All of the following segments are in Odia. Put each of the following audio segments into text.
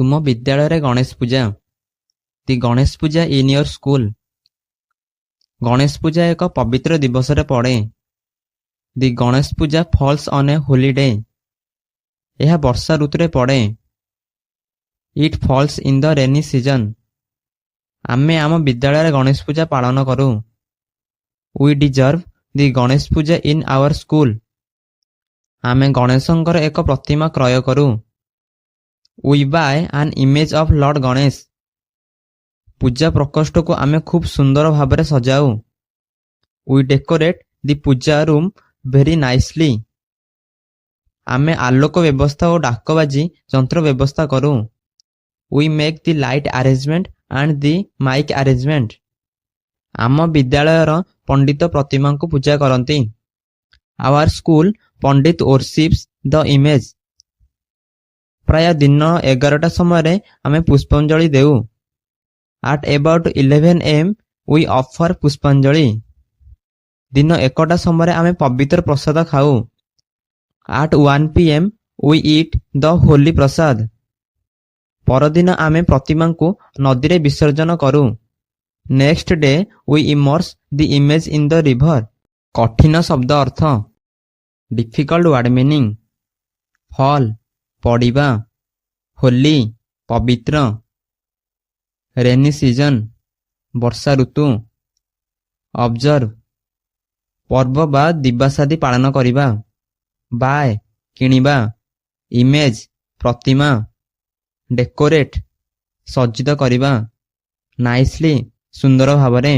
ତୁମ ବିଦ୍ୟାଳୟରେ ଗଣେଶ ପୂଜା। The Ganesh Puja in your school. Ganesh Puja ଏକ ପବିତ୍ର ଦିବସରେ ପଡ଼େ। The Ganesh Puja falls on a holy day. ଏହା ବର୍ଷା ଋତୁରେ ପଡ଼େ। It falls in the rainy season. ଆମେ ଆମ ବିଦ୍ୟାଳୟରେ ଗଣେଶ ପୂଜା ପାଳନ କରୁ। We observe the Ganesh Puja in our school. ଆମେ ଗଣେଶଙ୍କର ଏକ ପ୍ରତିମା କ୍ରୟ କରୁ। We buy an image of Lord Ganesh. ପୂଜା ପ୍ରକୋଷ୍ଠକୁ ଆମେ ଖୁବ୍ ସୁନ୍ଦର ଭାବରେ ସଜାଉ। We decorate the puja room very nicely. ଆମେ ଆଲୋକ ବ୍ୟବସ୍ଥା ଓ ଡାକବାଜି ଯନ୍ତ୍ର ବ୍ୟବସ୍ଥା କରୁ। We make the light arrangement and the mic arrangement. ଆମ ବିଦ୍ୟାଳୟର ପଣ୍ଡିତ ପ୍ରତିମାଙ୍କୁ ପୂଜା କରନ୍ତି। Our school pandit worships the image. ପ୍ରାୟ ଦିନ 11ଟା ସମୟରେ ଆମେ ପୁଷ୍ପାଞ୍ଜଳି ଦେଉ। At about 11 a.m. we offer Pushpanjali. ଦିନ 1ଟା ସମୟରେ ଆମେ ପବିତ୍ର ପ୍ରସାଦ ଖାଉ। At 1 p.m. we eat the holy prasad. ପରଦିନ ଆମେ ପ୍ରତିମାଙ୍କୁ ନଦୀରେ ବିସର୍ଜନ କରୁ। Next day we immerse the image in the river. କଠିନ ଶବ୍ଦ ଅର୍ଥ। Difficult word meaning. Fall ପଡ଼ିବା, ହୋଲି ପବିତ୍ର, ରେନି ସିଜନ୍ ବର୍ଷା ଋତୁ, ଅବଜର୍ଭ ପର୍ବ ବା ଦିବସାଦି ପାଳନ କରିବା, ବାଏ କିଣିବା, ଇମେଜ୍ ପ୍ରତିମା, ଡେକୋରେଟ୍ ସଜ୍ଜିତ କରିବା, ନାଇସଲି ସୁନ୍ଦର ଭାବରେ,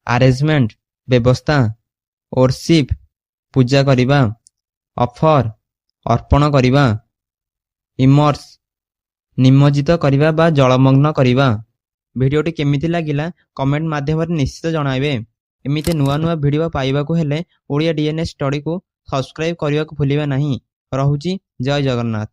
ଆରେଞ୍ଜମେଣ୍ଟ ବ୍ୟବସ୍ଥା, ଓରସିପ୍ ପୂଜା କରିବା, ଅଫର ଅର୍ପଣ କରିବା, ଇମର୍ସ ନିମଜ୍ଜିତ କରିବା ବା ଜଳମଗ୍ନ କରିବା। ଭିଡ଼ିଓଟି କେମିତି ଲାଗିଲା, କମେଣ୍ଟ ମାଧ୍ୟମରେ ନିଶ୍ଚିତ ଜଣାଇବେ। ଏମିତି ନୂଆ ନୂଆ ଭିଡ଼ିଓ ପାଇବାକୁ ହେଲେ ଓଡ଼ିଆ ଡିଏନ୍ଏ ଷ୍ଟଡିକୁ ସବସ୍କ୍ରାଇବ୍ କରିବାକୁ ଭୁଲିବେ ନାହିଁ। ରହୁଛି, ଜୟ ଜଗନ୍ନାଥ।